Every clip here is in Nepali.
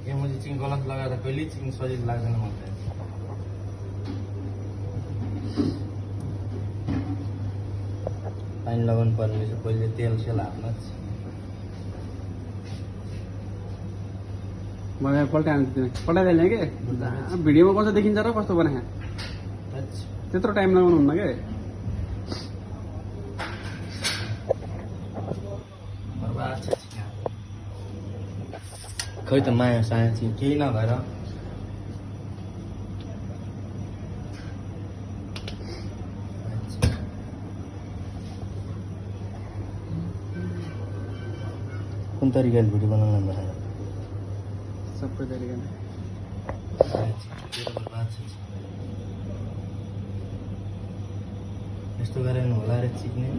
यो मैले चाहिँ गलत लगाएर कहिले चाहिँ सजिलो लाग्दैन मलाई पानी लगाउनु पर्ने रहेछ पहिले तेल सेल हाल्न बनाएर पल्टाइदिने के भिडियोमा कस्तो देखिन्छ र कस्तो बनाए त्यत्रो टाइम लगाउनु हुन्न के खै त माया साया चाहिँ केही नभएर कुन तरिकाले भिडियो बनाउनु भनेर सबै तरिकाले यस्तो गरेर होला रे चिप्ने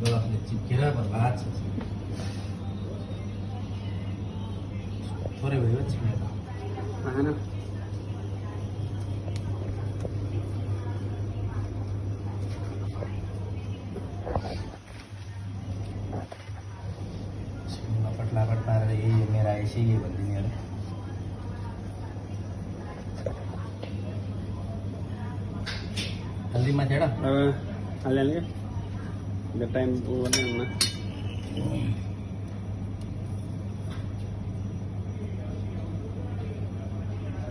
गलतले चिप्केर बर्बाद छ थोरै भयो चिप्ने होइन लपट लापट पारेर यही मेरो आएपछि यही भनिदिनेहरू हल्दी माथि हालिहाल्ने क्या टाइम गर्ने हुन्न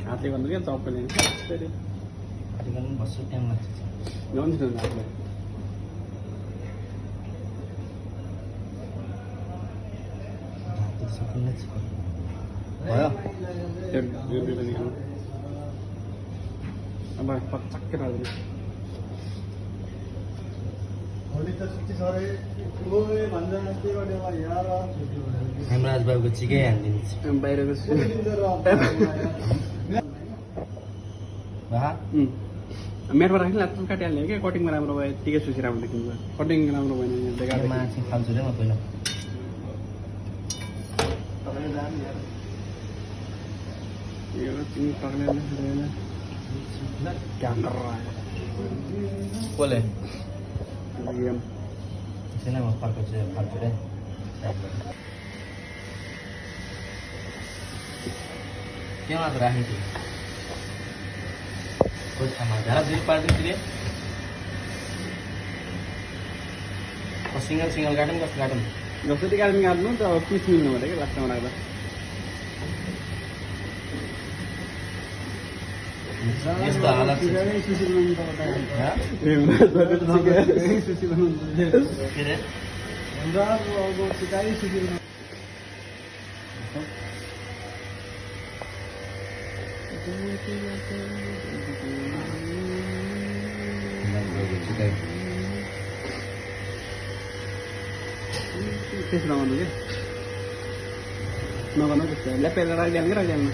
हातले गर्नु क्या चप्पलले बस्छु टाइम लाग्छ ल्याउँछ हातले भयो अब पच्चक्कै राख्दैन हेमराज बाबुको चिकै हानिदिन्छ बाहिरको मेटमा राख्ने लास्ट काटिहाल्ने क्या कटिङमा राम्रो भयो यत्तिकै सुसी राम्रो देखिन्छ कटिङ राम्रो भएन बेकार माछी फाल्छु रे म पहिला कसले छैन म फर्काउँछु फाल्छु रे केमा त राखेको थियो कोठामा झाडा दुई पारिदिन्छु रे सिङ्गल सिङ्गल काटौँ कस्तो काटौँ जसरी काट्नु काट्नु त अब पिस मिल्नु पर्यो क्या लास्टमा राख्दा यस्तो हालत के रे त्यसो नगर्नु क्या नगर्नु त्यस्तो ल्यापेर राखिहाल्नु कि राखिहाल्नु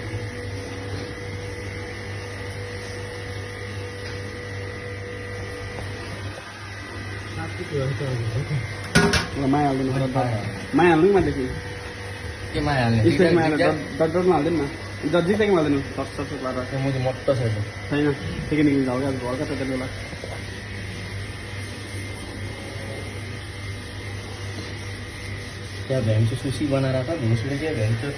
माया हाल्दैन माया हाल्नु कि माथि के माया हाल्ने डट हाल्दैन न जित्दैमा हाल्दैन सक्छ लगाएर म चाहिँ मट्ट छैन छैन सेकेन्ड हल्का हल्का त्यति बेला त्यहाँ भ्यान्चो सुसी बनाएर त भ्यान्चो के भ्यान्चो